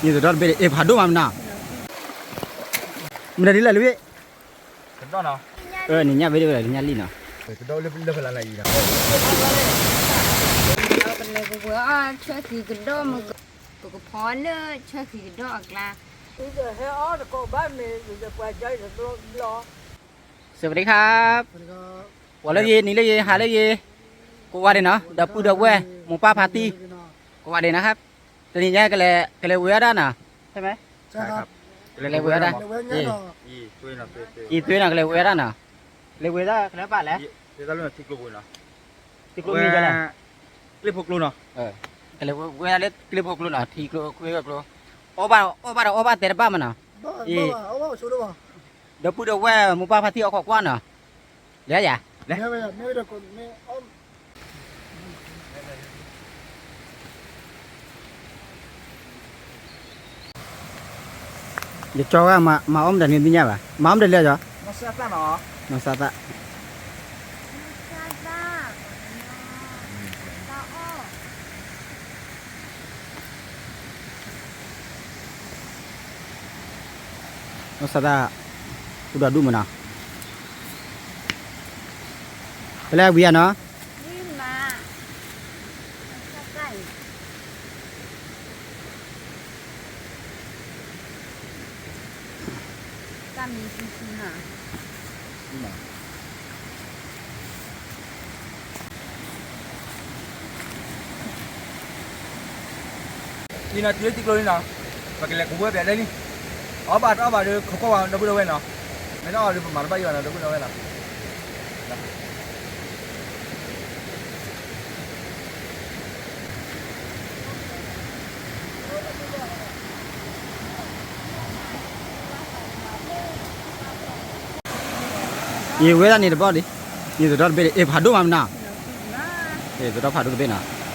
ယသဒီတဘ့ၣ် အ့ၣ် ဖးဒိၣ်မးမနၤ, မတၤဒ်လဲၣ်လၢဝဲ, နညၣ်ဘ့ၣ်ဒ်ဝဲဒၣ် နညၣ်လံနီၤ, ပလဲၤကဝဲၤအီၣ်ဆၢသံးကဒီးမုၢ်က, ပကဖီလၢဆၢသံးကဒီးအကျါ, စဝးဒံခါ, ပှၤလၢယ့ၤ နံၤလၢယ့ၤ ဟါလၢယ့ၤ, ကိးဂၤဒဲးနီၤ ဒီပုၢ်ဒီဝဲၢ် မိၢ်ပၢ်ဖါတံၢ်, ကိးဂၤဒဲးနီၤ, တနံၤညါ ကလဲၤဝဲဒၣ်နီၤ, ဖဲမ့ၢ်, ကလဲၤဝဲဒၣ်, အံၤသွ့နီၤ ကလဲၤဝဲဒၣ်နီၤ, ကလဲၤဝဲဒၣ် ကလဲၤဘၣ်လဲၣ်, ထံကျိပူၤနီၤ, ကျ့ဖိကျိနီၤ, ကလဲၤဝဲဒၣ်လၢကျ့ဖိကျိနီၤ ထံကျိခွ့ကျိ, အီၣ်ဘၣ် အီၣ်ဘၣ်ဒီးအီၣ်ဘၣ်တဲတဘၣ်မးနီၤ, အံၤ ဒီပုၢ်ဒီဝဲၢ် မိၢ်ပၢ်ဖါတံၢ် အိၣ်ခိးကွၢ်နီၤ, လဲၤယၤ, လဲၤ, ယကၠီဂၤ မၤအီၣ်မတၤန့ၣ်သ့ၣ်ညါဘၣ်, မၤအီၣ်မတၤလဲၣ်ယီၤ, နီၢ်စၢ်သၣ်, နီၢ်စၢ်သၣ်, အိၣ်ဒီးဒူၣ်မးနီၤ, ဖဲလဲၣ်ဝံၤဧါနီၤ တၢ်မံၤဆူဆူနီၤ, အံၤနီၤ တုၤလၢထံကျိလံနီၤ, ပကလဲၤကဝဲၤပၠးလၢလံ, အီၣ်ဘၣ်တအီၣ်ဘၣ်ဒီး ခိးကွၢ်ဝဲဒီပုၢ်ဒီဝဲၢ်နီၤ, မ့ၢ်တအီၣ်ဒီးပမၤတဘၣ်ယံၤဘၣ်နီၤ ဒီပုၢ်ဒီဝဲၢ်နီၤ. ယဝဲဒၣ်န့ၣ်တဘျီဒံး, ယသဒီတဘ့ၣ်ဒံး အ့ၣ် ဖးဒိၣ်မးမနၤ, အ့ၣ် သဒီဖးဒိၣ်တဘ့ၣ်နီၤ.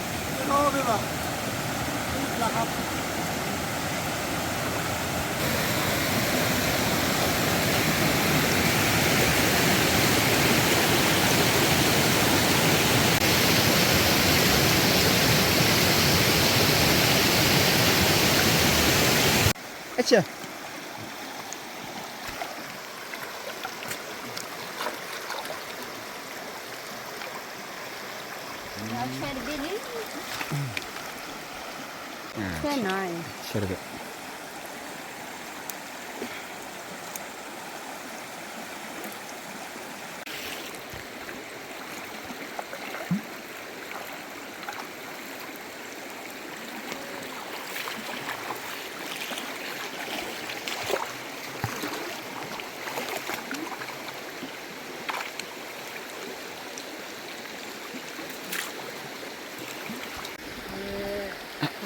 အဆၢ ဆၢတဘ့ၣ်လံ, ဆၢနီၤ, ဆၢတဘ့ၣ်.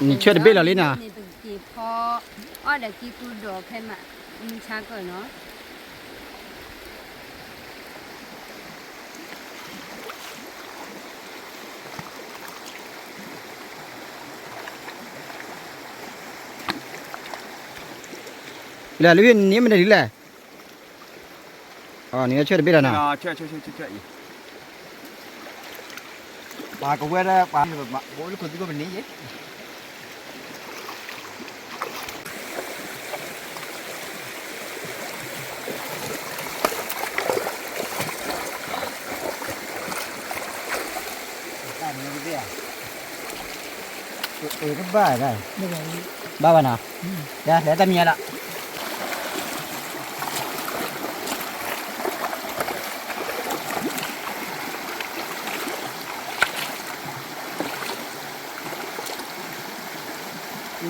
နဆၢတဘ့ၣ်လီၤလံနီၤ, န့ၣ်ပက့ၤဖီအီၣ်ဒီးကံကူဒီးဖဲမး, မုၢ်ဆါကၢၢ်နီၤ. လဲၤလၢန့ၣ်မ့ၢ်ဒ်လဲၣ်, နဆၢတဘ့ၣ်လီၤနီၤ, ပှၤကဝဲဒၣ်ပှၤ ဘိလၢခိၣ်သံခိၣ်ပနံၤယဲၢ် တၢ်မ့ၢ်တဘ့ၣ်ဧါ, အ့ၣ်တဘၣ်ဒၣ်, ဘၣ်ဘၣ်နီၤ, လဲၤတၢ်မံၤလီၤ.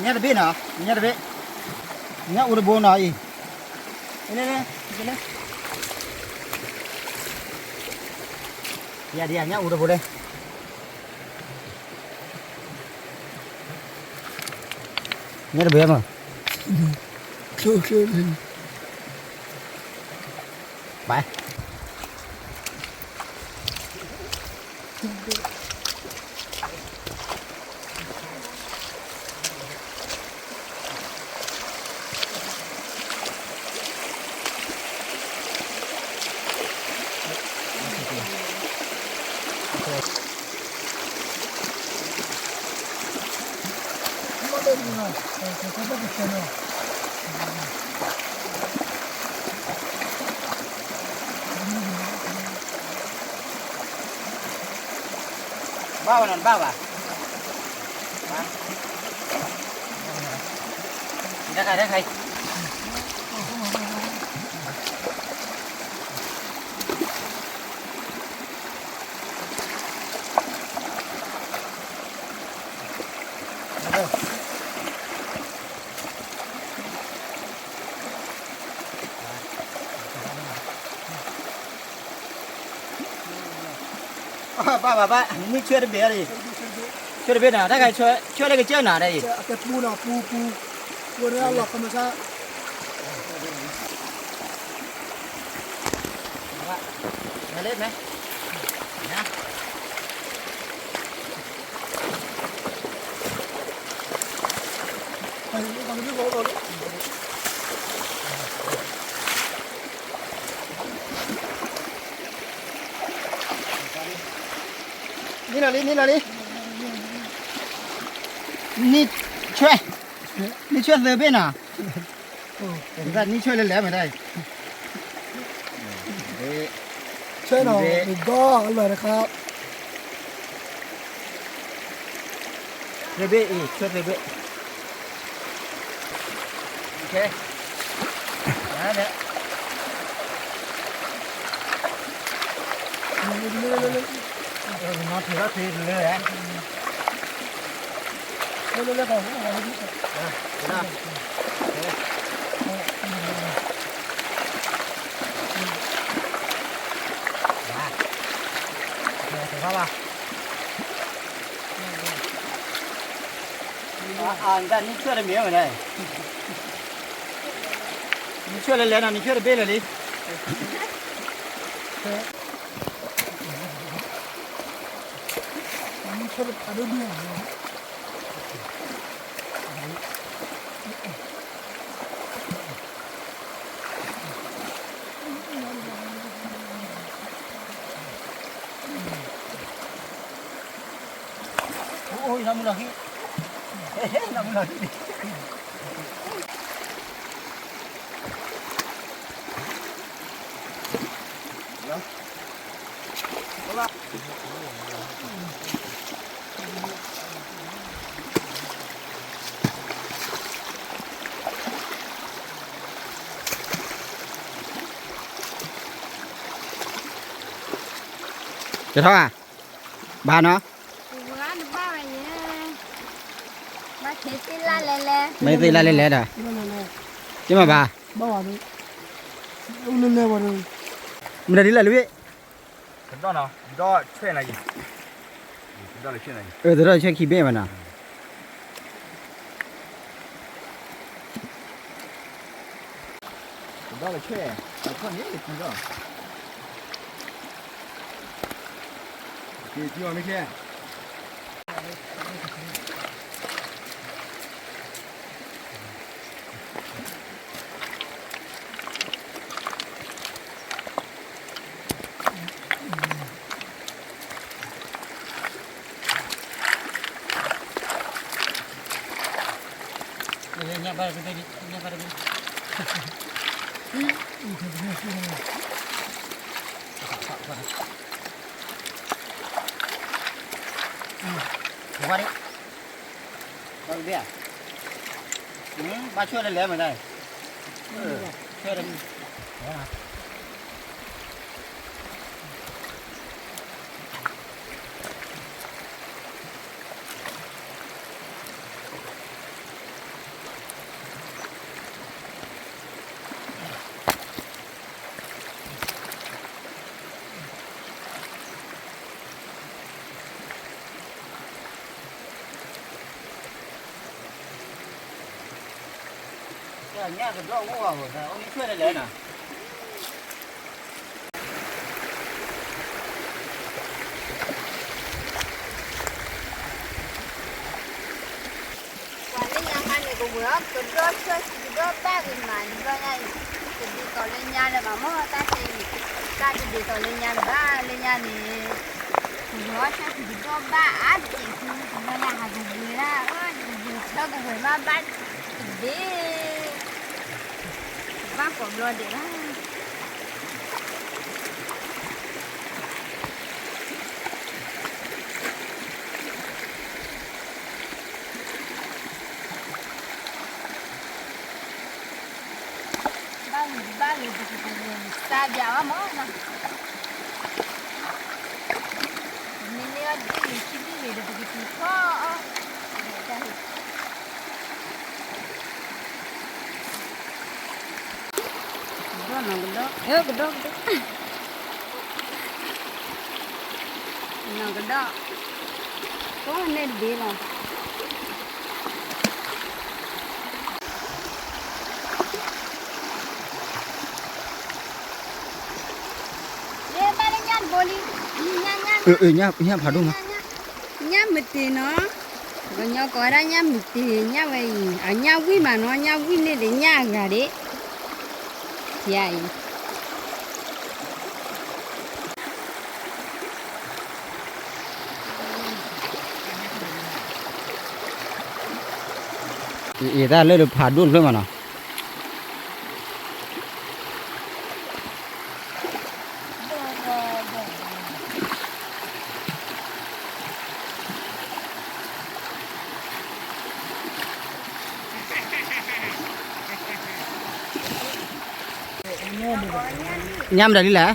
ညၣ်တဘ့ၣ်နီၤ, ညၣ်တဘ့ၣ်, ညၣ်အူတဘိနီၤအံၤ, လဲၤလဲၤလဲၤ, ယၤဒ်ယၤ ညၣ်အူတဘိလဲၣ်. ညၣ်တဘ့ၣ်မး, ချိၣ်ချိၣ်, ဘၣ်. ဘၣ်ဝဲနီၤ တဘၣ်ဘၣ်. တခါတခါ ဘၣ်ဘၣ်ဘၣ် နံၣ်ဆွဲတဘ့ၣ်အံၤ, ဆွဲတဘ့ၣ်နီၤ တၢ်ဂၤဆွဲလၢကစၢၢ်နီၤ တၢ်အံၤ ပူနီၤ ပူပူ ပူန့ၣ်အလီၤကမစၢ် လဲၤလၢမဲာ် နံၣ်လီၤလံ နံၣ်လီၤလံ နံၣ်ဆွဲ နံၣ်ဆွဲသၢဘ့ၣ်နီၤ နံၣ်ဆွဲလဲၤလဲၤမတၤ ဆွဲနီၤ ဒီအလွဲၢ်တခါ သၢဘ့ၣ်အံၤ ဆွဲသၢဘ့ၣ် ကဲ နၤန့ၣ် နထံၣ်ဘၣ်ထံၣ်လၢ နံၣ်ဆွဲတမ့ၢ်ဝဲဒၣ် နံၣ်ဆွဲလဲၤလဲၤနီၤ နံၣ်ဆွဲတဘ့ၣ်လၢာ်လံ နံၣ်ဆွဲတဘ့ၣ် အိၣ် အိၣ် နမုၢ်လီၤဟံၣ် နမုၢ်လီၤဟံၣ် ကထီၣ်ဧါ ဘၣ်နီၤ ဘၣ်ဝဲယဲ ဘၣ်ခဲသ့ၣ်လၢ်လဲၣ်လဲၣ် မ့ၢ်သ့ၣ်လၢ်လဲၣ်လဲၣ်ဒီး ကမၤဘၣ် ဘၣ်ဝဲ မတၤဒ်လဲၣ်လၢဝဲ ကဒီၣ်နီၤ ကဒီၣ်ဆွဲနၤယံၤ ကဒီၣ်ဆွဲနၤယံၤ အၢ ကဒီၣ်ဆွဲခံဘ့ၣ်ဘၣ်နီၤ ကဒီၣ်ဆွဲ အခီၣ်န့ၣ်က့ၤကီၢ် က့ၤကီၢ်မ့ၢ်ကဲ ဝါဒံး ဘၣ်ကဘ့ၣ်ဧါ ဘၣ်ဆွဲလဲၤလဲၤမတၤ ဆွဲလဲၤ ညၣ်ကဒီးအိၣ်အီၤ အိၣ်နံၣ်ဆွဲလဲၤလဲၤနီၤ ပှၤလၢညါခါန့ၣ် ကဝဲၤအီၣ်ကဒီးဆၢဆံးကဒီးဘၣ်ဂ့ၤမး တဘျီညါအံၤ တဒ်သိးလၢညါလၢၤဘၣ်မ့ၢ် တၢ်တဲအံၤ တၢ်တဒ်သိးလၢညါလၢၤဘၣ် လၢညါန့ၣ် ကဝဲၤအီၣ်ဆၢဆံးကဒီးဘၣ်အါတက့ၢ်ဆူ တဘျီညါဟးကဝဲၤဒၣ် အၢ ကဝဲၤဆၢကဝဲၤဘၣ်ဘၣ် တ ဒ့ၣ်, ဘၣ်ကိးဘျီဒဲးဘၣ်. ဘၣ်ဂ့ၤဘၣ်ဂ့ၤ ပကစၢ်ဘၣ်အီၤမးနီၤ, မ့ၢ်န့ၢ်အီၤဒ်ဂ့ၤခံဒ်ဂ့ၤဒီး ပကတုၤဖီအီၤ, ကဒီးနီၤကဒီး, ကဒီးကဒီး, နီၤကဒီး, ကိးန့ၢ်တဘ့ၣ်လီၤ. ညၣ်ဖးဒိၣ်နီၤ, ညၣ်မတ့ၤနီၤ, ကညီကိးဝဲဒၣ်ညၣ်မတ့ၤ ညၣ်ဝဲအံၤ အညၣ်ဝံၣ်မးနီၤ, ညၣ်ဝံၣ်န့ၣ်ဒီးညၣ်အဂၤဒ့ၣ်, ယၤအံၤ ယတၢ်လၢဖးဒိၣ်တဖျၢၣ်မးနီၤ. ညၣ်မတၤလံလဲၣ်,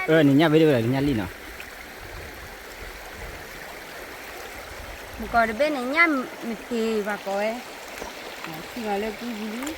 အၢ နညၣ်ဘ့ၣ်ဒၣ်ဝဲဒၣ် နညၣ်လံနီၤ. မကိးတဘ့ၣ်န့ၣ် ညၣ်မတ့ၤဘၣ်ကိးဝဲ, ထံၣ်လီၤလၢကူပူၤလံ.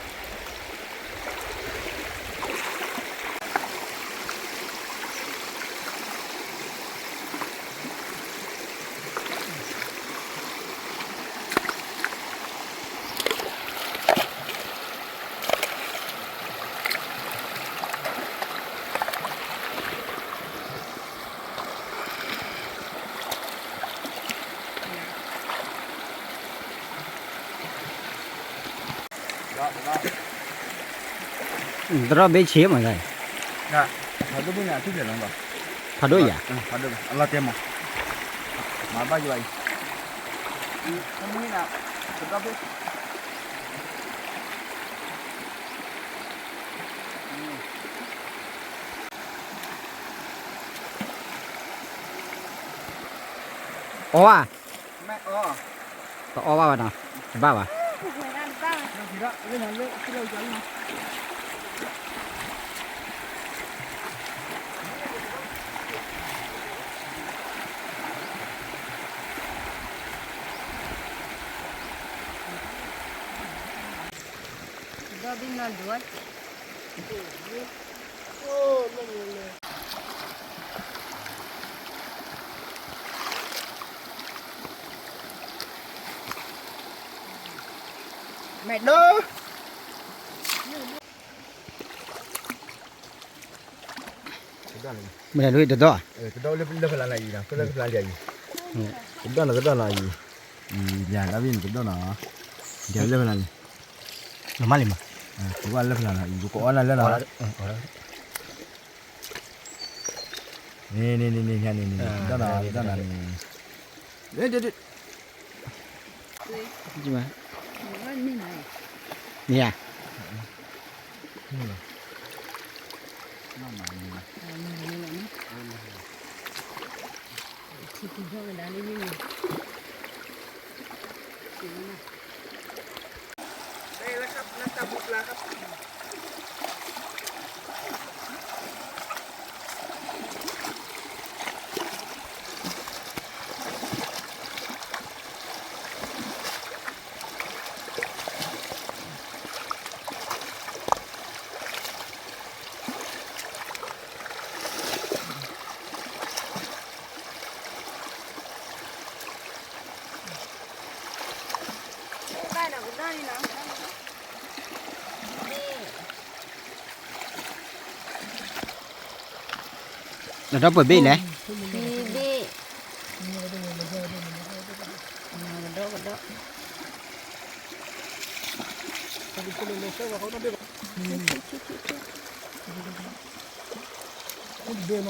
တရီဘ့ၣ်ဆ့းမး, ဖးဒိၣ်ယၤ, ဖးဒိၣ်, အလီၤတဲမး, မၤဘၣ်ယွၤအံၤ, အီၣ်ဘၣ်, တအီၣ်ဘၣ်ဘၣ်နီၤ, တဘၣ်ဘၣ်. ဒီဘ့ၣ်နီၤဒိၣ်, မဲာ်ဒိၣ်, မ့ၢ်ဒိၣ်တဒီး, တဒီးလၢဖလါနၤအံၤ, တဒီးနီၤ တဒီးနီၤအံၤ, ယၤလၢဝံၣ်န့ၣ် တဒီးနီၤ, ယၤလၢဖလါန့ၣ်, နမၤလံမး, ပကလၢဖလါနၤအံၤ ပကအီၣ်နၤလၢနီၤ, န့ၣ်န့ၣ်န့ၣ်န့ၣ် တဒီးနီၤ တဒီးနီၤန့ၣ်, မ့ၢ်ဧါ, နဒီပုၢ်ဘ့ၣ်လဲၣ်, ဘ့ၣ်, ကဒီးကဒီး, ဘ့ၣ်နီၤ.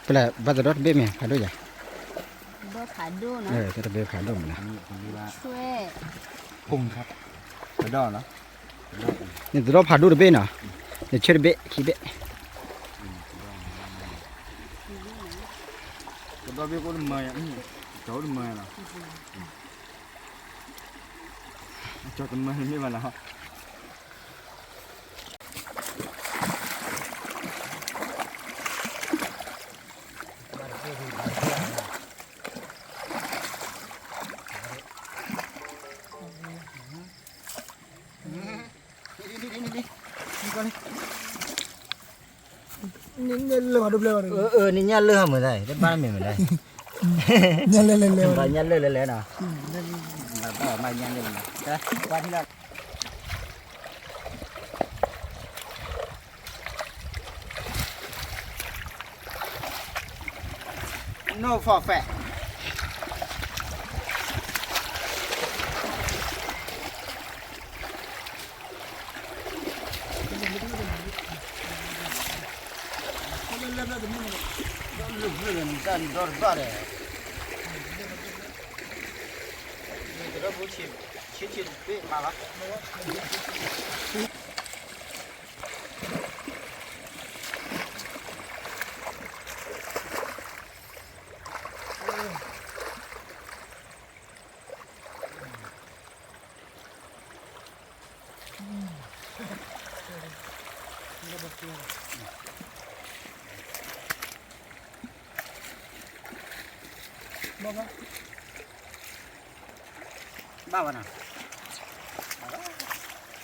ပလဲၤဘၣ်သဒီတဘ့ၣ်မ့ၢ်ဖးဒိၣ်ယၤ, တဘ့ၣ်ဖးဒိၣ်မ့ၢ်နီၤ, နသဒီဖးဒိၣ်တဘ့ၣ်နီၤ, နဆၢတဘ့ၣ်ခံဘ့ၣ်, ကဒီဘ့ၣ်ကအိၣ်တမၢယၤ, ကအိၣ်တမၢလီၤ, ကၠီတမၢမ့ၢ်ဘၣ်နီၤ. နညၣ်လၢဟီၣ်မုာ်သး, တဘၣ်မ့ၢ်မနုၤလဲၣ်, ညၣ်လၢလဲၤလဲၤ, ညၣ်လၢလဲၤလဲၤနီၤ, ဘၣ်မၤညၣ်လၢလဲၤလဲၤ, ကွၢ်ထံၣ်လီၤ. No forfeit. ဘၣ်ဘၣ်နီၤ, ဘ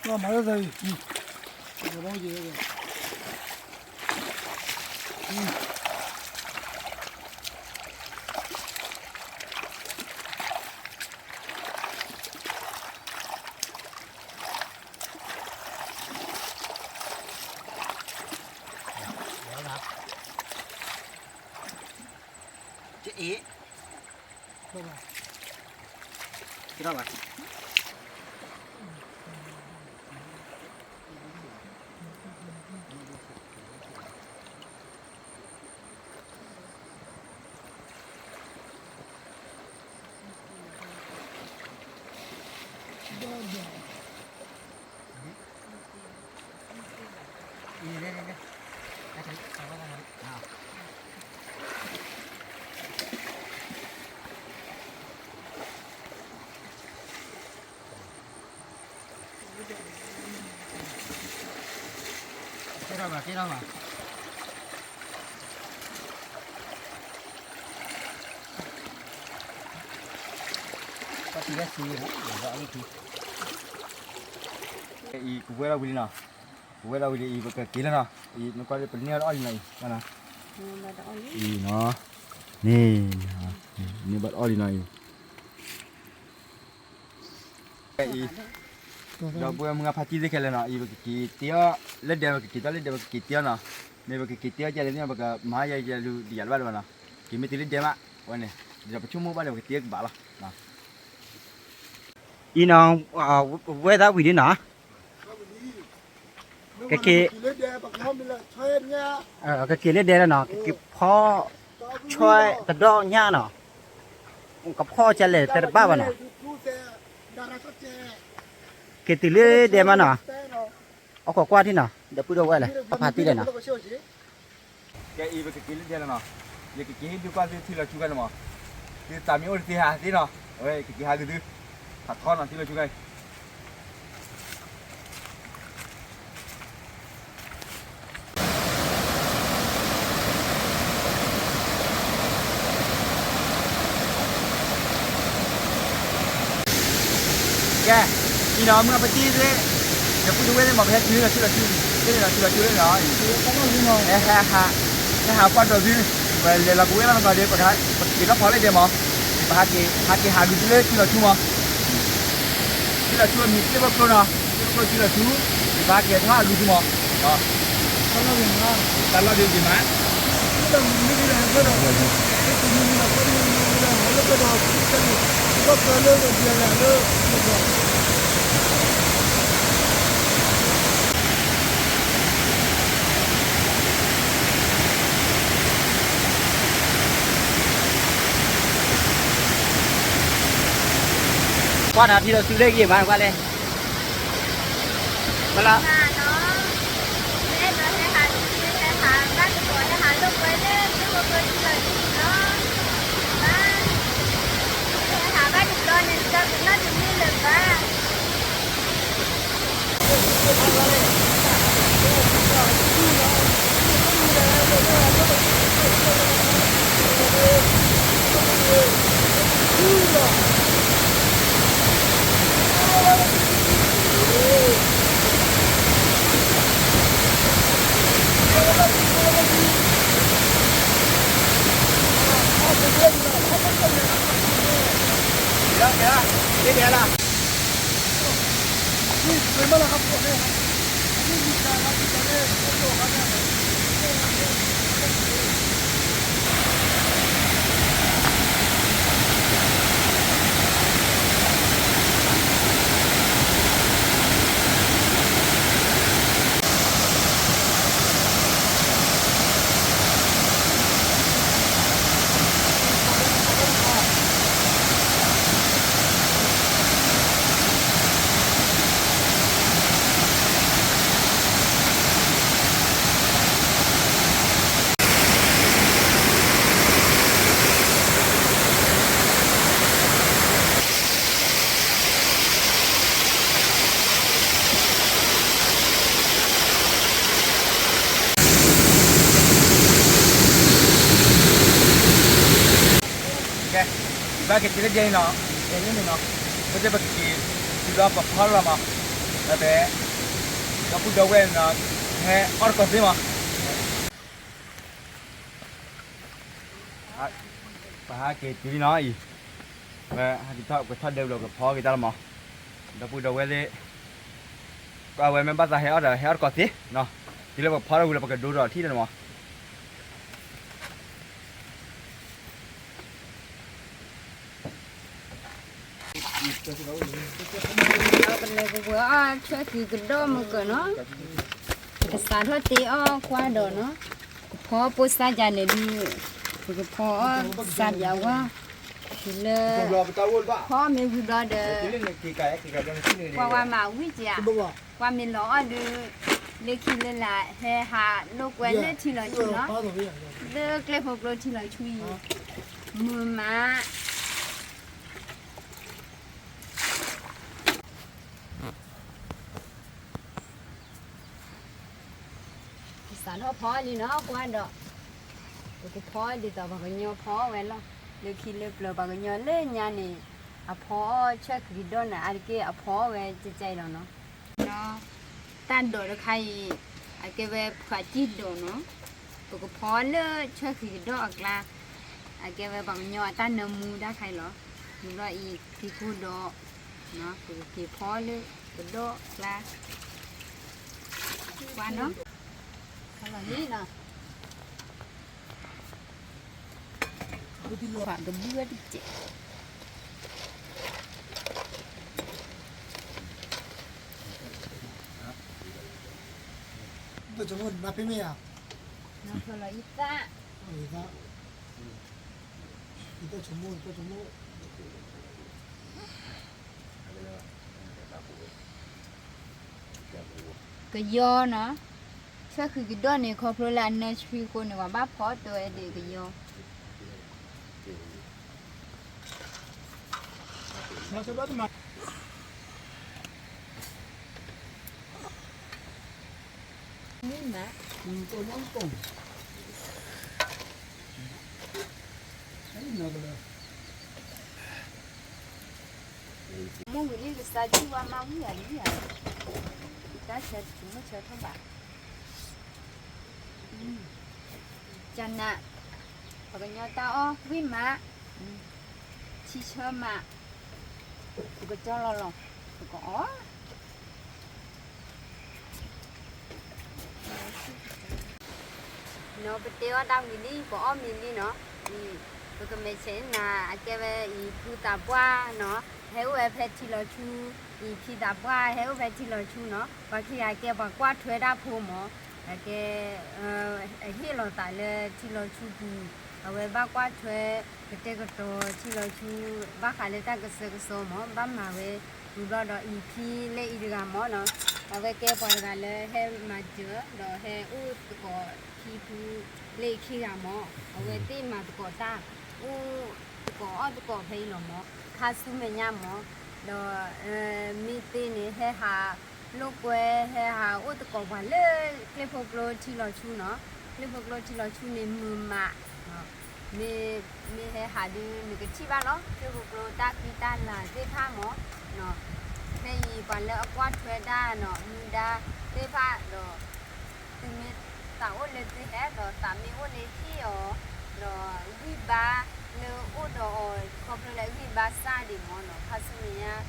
ၣ်မၤလၢသးအံၤ, အံၤကဝဲဒၣ်ဝံၤလံနီၤ, ကဝဲဒၣ်ဝံၤလံအံၤ ပကက့ၤလၢနီၤ, အံၤနကွၢ်လၢပန့ၢ်အီၣ်လံနီၤအံၤ, အံၤနီၤ, န့ၣ်, န့ၢ်ဘၣ်အီၣ်လံနီၤအံၤ အံၤ, ဒီပုၢ်ဝဲၢ်မုၢ်ဂၢ်ဖါတံၢ်သ့ၣ်ခဲလၢာ်နီၤ, အံၤပကက့ၤတ့အီၣ်လၢဒဲ ပကက့ၤတ့အီၣ်လၢဒဲ ပကက့ၤတ့အီၣ်နီၤ, မ့ၢ်ပကက့ၤတ့အီၣ်ကလဲၣ်သ့ၣ်နီၤ ပကမၤယၤယၤလူၤဒီးယၤတဘၣ်တဘၣ်နီၤ, က့ၤမ့ၢ်တုၤလၢဒဲမး, ဝဲန့ၣ်, ဒီးပဆိကမိၣ်ဘၣ်ဒီး ပကတ့အီၣ်ကဘၣ်လီၤ. အံၤနီၤ, ဝဲဒၣ်ဝံၤဒ်နီၤ, ကက့ၤ, ကက့ၤလၢဒဲလီၤနီၤ, ကက့ၤဖီ, ဆွဲတဒီညၣ်နီၤ, ကဖီကလဲၣ်တဘၣ်ဘၣ်နီၤ, က့ၤတုၤလၢဒဲမးနီၤ, အခိးကွၢ်ထံၣ်နီၤ ဒီပုၢ်ဒီဝဲၢ်လဲၣ် ပဖါတံၢ်လဲၣ်နီၤ. ကဲအံၤ ပကက့ၤလၢဒဲလီၤနီၤ, ယကက့ၤဟ့ၣ်ဒုးကွၢ်သုထံလီၤဆူခါန့ၣ်မး, သုသးမ့ၢ်အိၣ်တသ့ဟးသ့နီၤ, အဝဲကက့ၤဟးဂ့ၤသု, ဖးထီနီၤ ထံလီၤဆူခါအံၤ, ကဲ, အံၤနီၤ မုၢ်အပတံၢ်သ့ၣ်, ဒီပုၢ်ဒီဝဲၢ်သ့ၣ်မး ပဟဲတုၤလီၤဆူလီၤဆူ, သ့ၣ်န့ၣ်လီၤဆူလီၤဆူလီၤနီၤ, ဟဲဟး, ဟဲဟးကွၢ်ဒီးသု, ပလဲၤလီၤကဝဲလီၤနီၤဒီး ပကက့ၤလီၤဖီလၢဒဲမး, ပဟးက့ၤ, ဟးက့ၤဟးဒုးသုလၢထံလီၤဆူမး, ထံလီၤဆူမ့ၢ်သ့ၣ်ဖိကျိနီၤ, သ့ၣ်ဖိကျိထံလီၤဆူ, ပဟးက့ၤထီၣ်ဟးဒုးသုမး, တၢ်လီၢ်ဒုးမး, တၢ်လီၢ်ဒုးမး လၢ ကွၢ်နၤထံၣ်ဒီးစုလၢဂ့ၤမး ကွၢ်လဲၣ်, ဘၣ်လၢ ကဲ, ဘၣ်က့ၤတုၤလၢဒဲန့ၣ်နီၤ, ဒဲန့ၣ်နီၤ, ပက့ၤတုၤလီၤပဖီလီၤမး, ဒီးဖဲ ဒီပုၢ်ဒီဝဲၢ်နီၤ, ဟဲအီၣ်တကိးသ့မး, ပဟဲက့ၤတုၤလံနီၤအံၤ, ပဟဲက့ၤထီၣ် ပထီၣ်ဒဲဝံၤလီၤကဖီက့ၤတၢ်လီၤမး, ဒီပုၢ်ဒီဝဲၢ်သ့ၣ် ကွၢ်ဝဲမ့ၢ်ဘၣ်သးဟဲအီၣ်ဒီးဟဲအီၣ်တကိးသ့နီၤ, တုၤလၢပဖီထီၣ်ဝံၤလီၤပကဒိဒီးထံၣ်လီၤမး. ပလဲၤကဝဲၤအီၣ်ဆၢဃံးကဒီးမုၢ်ကၢၢ်နီၤ, ပကစးထီၣ်တ့အီၣ်ကွၢ်ဒီးနီၤ, ကဖီပိၢ်စါယၤန့ၣ်ဒုး, ပကဖီအီၣ်စါယၤဝါ, တုၤလၢ ဖီမ့ၢ်ဝံၤဘျီဒီး ကွၢ်ဝဲမၤဝံၣ်က့ၤဧါ, ကွၢ်မ့ၢ်လီၤအီၣ်ဒုး, လၢခံလၢလာ်ဟဲဟးလိာ်ကွဲလၢထံလီၤဆူနီၤ, လၢကျဲဖိကျိထံလီၤဆူအံၤ, မုာ်မး ပစးထီၣ်ဖီလံနီၤ ကွၢ်ဒီး, ပကဖီဒ်သိးပှၤကညီဖီဝဲလီၤ, လၢခံလၢပျၢၤပှၤကညီလၢညါန့ၣ်, အဖီအီၣ်ဆၢဃံးကဒီးန့ၣ် အါတက့ၢ်အဖီအီၣ်ဝဲကဲကဲအံၤလီၤနီၤ. တၢ်ဒိးတခါအံၤ, အကဲဝဲဖှးကံၢ်ဒိးနီၤ, ပကဖီလၢဆၢဃံးကဒီးအကျါ, အကဲဝဲပှၤကညီအတၢ်နၢမူတၢ်ခါအံၤလီၤ. ဝံၤဘျီအံၤ ဖံးခိၣ်ဒီး, ပကက့ၤဖီလၢကဒီးအကျါ, ကွၢ်နီၤ, ဖီလီၤလံနီၤ. ဖးကဘုဝဲတကဲး, နဖျီလီၤယသး, ယသးဆိကမိၣ်, ယသးဆိကမိၣ် ကယီနီၤ, ဆၢဃံးကဒီးန့ၣ် ခီဖျိလၢအနၢဆှံအဃိန့ၣ် ပှၤဘၣ်ဖီအတၢ်ဝဲဒၣ်ကယီ. မ့ၢ်မး, မ့ၢ်ဝံၤလံကစၢ်ထံၣ်ဝဲမးဝံၤဧါလံဧါ, တၢ်ဆၢတမုၢ်ဆၢထီၣ်ဘၣ်, ကနး, ပှၤကညီတၢ်အီၣ်ဝံၣ်မး, ထံဆၢမး, ပကကၠီလီၤလီၤ, ပကအီၣ် နီၤ ပတဲအီၣ်တၢ်ဝံၤလံ ပအီၣ်မ့ၤလံနီၤ, အံၤ ပကမဲာ်ဆှဲးနၤ အကဲဝဲအံၤ ဖုသးပှၢ်နီၤ ဟဲအိၣ်ဝဲဖဲထံလီၤဆူ, အံၤဖံသးပှၢ်ဟဲအိၣ်ဖဲထံလီၤဆူနီၤ, ပှၤခံဂၤကဲပှၤကွၢ်ထွဲတၢ်ဖိမး, အကဲ အဟ့ၣ်လီၤသးလၢထံလီၤဆူပူၤ, အဝဲဘၣ်ကွၢ်ထွဲ ကတဲာ်ကတီၤထံလီၤဆူ ဘၣ်ဃးလၢတၢ်ကစၢၢ်ကစီမၣ် ဘၣ်မၤဝဲ ဝံၤဘျီဒီးအံၤဖံလၢအံၤတဂၤမၣ်နီၤ, အဝဲကဲပှၤတဂၤလၢဟဲမၤစၢၤ ဒီးဟဲအိၣ်သကိးထံဖုလၢအံၤခံဂၤမၣ်, အဝဲသ့ၣ်မၤသကိးတၢ် အိၣ်သကိးအီၣ်သကိးဖဲအံၤလီၤမၣ်, ခါဆူမဲာ်ညါမၣ်, ဒီး မ့ၢ်သ့န့ၣ် ဟဲဟးလိာ်ကွဲ ဟဲဟးအိၣ်သကိးပှၤလၢ ကျ့ဖိကျိထံလီၤဆူနီၤ, ကျ့ဖိကျိထံလီၤဆူန့ၣ်မုာ်မး, မ့ၢ်ဟဲဟးဒုး နကထံၣ်ဘၣ်လီၤ ကျ့ဖိကျိတၢ်ဃံတၢ်လၤသ့ၣ်တဖၣ်မၣ်, ဖဲအံၤပှၤလၢအကွၢ်ထွဲတၢ်နီၤ မူဒါသ့ၣ်တဖၣ်ဒီး သုမ့ၢ်သးအိၣ်လၢသုဟဲ ဒီးသးမ့ၢ်အိၣ်လၢဟ့ၣ်အီၤ, ဒီးဂံၢ်ဘါလၢအိၣ်ဒီးအီၤ ခီဖျိလၢဂံၢ်ဘါစၢ်ဒံးမၣ်နီၤ, ခါဆူမဲာ်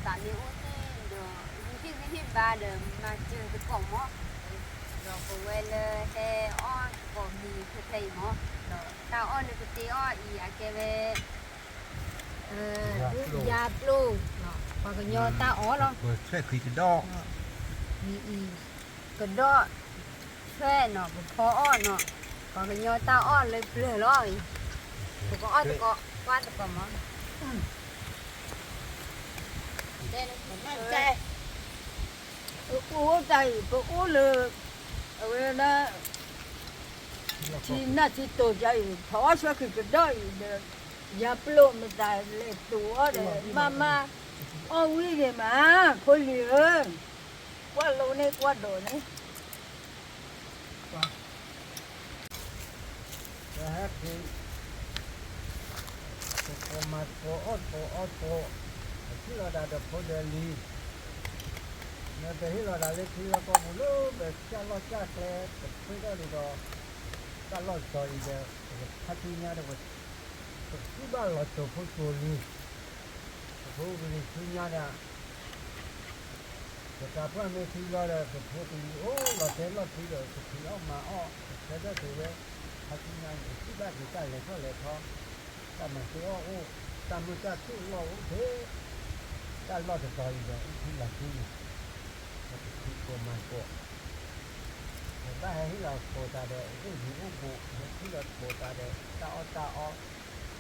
ညါ ဒီးသးမ့ၢ်အိၣ်ဟ့ၣ်ဒီး ဂံၢ်ဟ့ၣ်ဂံၢ်ဟ့ၣ်ဘါဒီးမၤစၢၤသကိးမၣ်, ဒီးပဝဲလၢဟဲအီၣ်သကိးမံၤဖဲဖဲအံၤမၣ်, ဒီးတၢ်အီၣ်လၢပတ့အီၣ်အံၤအကဲဝဲ ယၤပျိၢ်, ပှၤကညီတၢ်အီၣ်လီၤ, ပထွဲၣ်ဃံကဒီး, အံၤ ကဒီးထွဲၣ်နီၤ ပဖီအီၣ်နီၤ, ပှၤကညီတၢ်အီၣ်လၢပျၢၤလီၤအံၤ, ပကအီၣ်သကိး ကွၢ်သကိးမၣ်, ပအိၣ်တၢ်အံၤ ပအိၣ်လၢ အဝဲဒၣ် ထံနၢ်ထံတိၤယါအံၤ ဖီအီၣ်ဆွဲဃံကဒီးအံၤဒီး ယၤပျိၢ်မတၤလဲၤတိၤအီၣ်ဒီး မၤမၤ အီၣ်ဝံၣ်ဂ့ၤမး ဖိလံၤဧၢ, ကွၢ်လိန့ၢ်ကွၢ်ဒိးန့ၣ် ပဟဲက့ၤ သကိးမၤသကိးအီၣ်သကိးအီသကိး, ပထံၣ်လီၤဒၣ်ဒီးဖိဒီးလံၤ, နပဟ့ၣ်လီၤဒၣ်လၢထံလီၢ်ကီၢ်ပူၤလၢပကစၢ်လီၢ်ကစၢ်ကျဲ ပဃ့ထီၣ်ဒံးဒီး တၢ်လီၢ်တတီၤအံၤဒီး ပကဖါသ့ၣ်ညါဒီး ပစံးဘၣ်လီၤစိၤဖိစိၤလံၤ, ပဖိပလံၤဆူညါဒီး ပတၢ်ပှၢ်မ့ၢ်ထံလီၤဒီး ပဖိပလံၤအိၣ်လီၤတဲာ်လီၤထူဒီး ပထံၣ်အီၣ်မၤအီၣ် ပဆၢထၢၣ်က့ၤဝဲ, ခါဆူညါန့ၣ် ပစံးဘၣ်က့ၤတၢ်လဲၤထီၣ်လဲၤထီ, တၢ်မၤသ့အီၣ်အိၣ်, တၢ်မုာ်တၢ်ခုၣ်လီၢ်အိၣ်သ့, တၢ်လီၢ်တတီၤအံၤဒီး အိၣ်ထူလီၤထူန့ၣ် ပကဖံးကိးမၤကိး, ပဘၣ်ဟဲဟ့ၣ်လီၤသကိးသးဒီး အိၣ်ယံၤအိၣ်ဘူး, ဟဲဟ့ၣ်လီၤသကိးသးဒီး တၢ်အီၣ်တၢ်အီ, ပဟဲ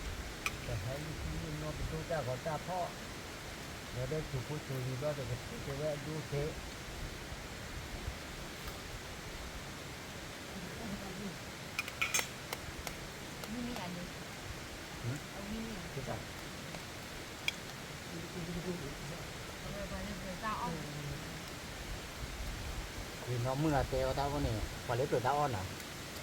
လံဆူလံနီၢ်ပဒိၣ်တၢ်ဂီၤတၢ်ဖီၣ်, ဒီးဒီးစိၤဖိစိၤလံၤဘ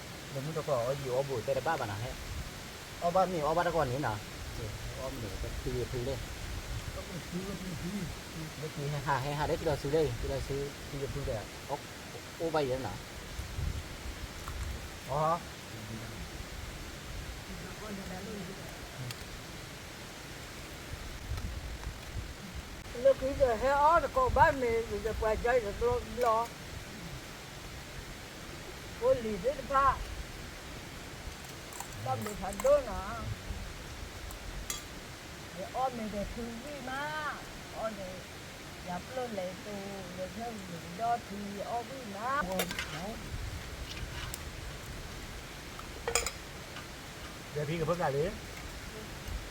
ျီဒီး ပထံၣ်က့ၤဝဲအဒိသ့ နီၢ်မုၢ်အတဲအီၣ်တၢ်အိၣ်န့ၣ် ပှၤလၢပျၢၤတၢ်အီၣ်နီၤ, လၢမုၢ်တကီၢ်အီၣ်ယံၤအီၣ်ဘူးတဲတဘၣ်ဘၣ်နီၤ, ဟဲအီၣ်ဘၣ်မ့ၢ်အီၣ်ဘၣ်တကီၢ်န့ၣ်နီၤ, အီၣ်မ့ၢ်တဖုဖုလဲၣ်, ဟဲဟးဟဲဟးလၢထံလီၤဆူလဲၣ်, ထံလီၤဆူထံယဖုဒီး အိၣ်ဘၣ်ယံၤနီၤ, အီ လၢခံဒီးဟဲအီၣ်တကိးဘၣ်မ့ၢ် ယပှၤကညီတဘျီဘျီ, ဖိလံၤသ့ၣ်တဖၣ်, ဘၣ်မုာ်ဖးဒိၣ်နီၤ, ယအီၣ်မ့ၢ်ဒီးထူဝံၣ်မး, အီၣ်ဒီး ယၤပျိၢ်လဲၤတိၤ လဲၤဆၢဝံၤဒီးထူအီၣ်ဝံၣ်မး, ဒီးဖံကဖၢကလၢ်လ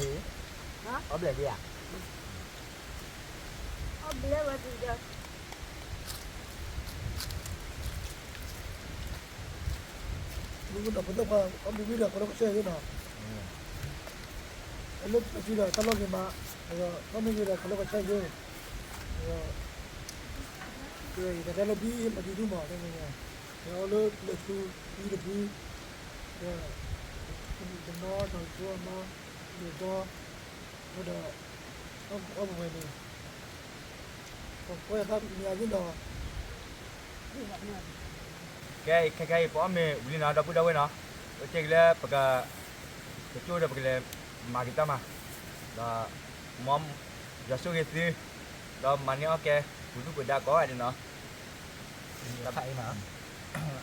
ံ, ဘျဲၣ်ဒံးဧါဖံ, အီၣ်ဘျဲၣ်ဒံးဧါ, အီၣ်ဘျဲၣ်ဝဲဒံးဒီး ပသးပှၢ်အီၣ်ဘံၣ်ဘံၣ်ဒီး ကလီကဆဲးယဲနီၤ, လၢပဖံဒီးတၢ်လီၢ်ဂ့ၤမး, ဒီးအီၣ်မ့ၢ်ဂ့ၤဒီး ကလီကဆဲးယဲ, ဒီး တၢ်လီၢ်ဘံၣ်မၤဒံးဒူၣ်မး, ဒီးအီၣ်လၢလဲၤဆူဖံတဖု, ဒီး တနီၤတၢ်ကီအမါ, ဒီးဒီး ဒီး အီၣ်ပဝဲန့ၣ် ပကွဲးဃာ်မ့ၢ်အသ့နီၤ, ကဲ ခဲခဲအံၤ ပအီၣ်မ့ၢ်ဝံၤလံနီၤ ဒီပုၢ်ဒီဝဲၢ်နီၤ, အဝဲသ့ၣ်ကလၢပက ကကၠိဒီးပကလဲၤမၤက့ၤတၢ်မၤ, ဒီး မ်ယွၤဆိၣ်ဂ့ၤသု, ဒီးမၤန့ၢ်အီၣ်ကဲ ပူၤဒုၣ်ပူၤဒါကိးဂၤဒဲးနီၤ, အခါအံၤနီၤ,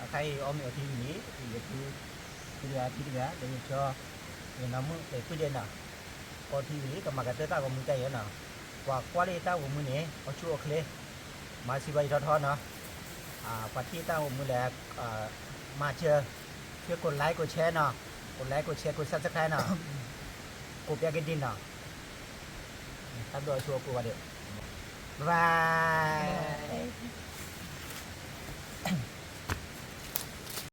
အခါအံၤအီၣ်မ့ၢ်အီထံဝံၤလံ, ယဖု ဖုတဂၤဖံတဂၤ ဒီးယဆီ, ယနီၢ်မုၣ်အဲၣ်ဖုဒဲးနီၤ, အီထံဝံၤလံ ကမၤကတၢၢ်တၢ်ဂီၤမူတၢ်အံၤနီၤ, ပှၤကွၢ်လၢယတၢ်ဂီၤမူန့ၣ် အီၣ်ဆူၣ်အီၣ်ချ့, မၤစံးဘၣ်ယထီထီနီၤ, ပှၤထံၣ်တၢ်ဂီၤမူလဲၣ်, မၤစၢၤ ဆွဲကိး like ကိး share နီၤ, ကိးlike ကိးshare ကိးsubscribeနီၤ, ကိးပျဲကဒံနီၤ, တၢ်ဘျုးဆိကိးဂၤဒဲး, bye bye.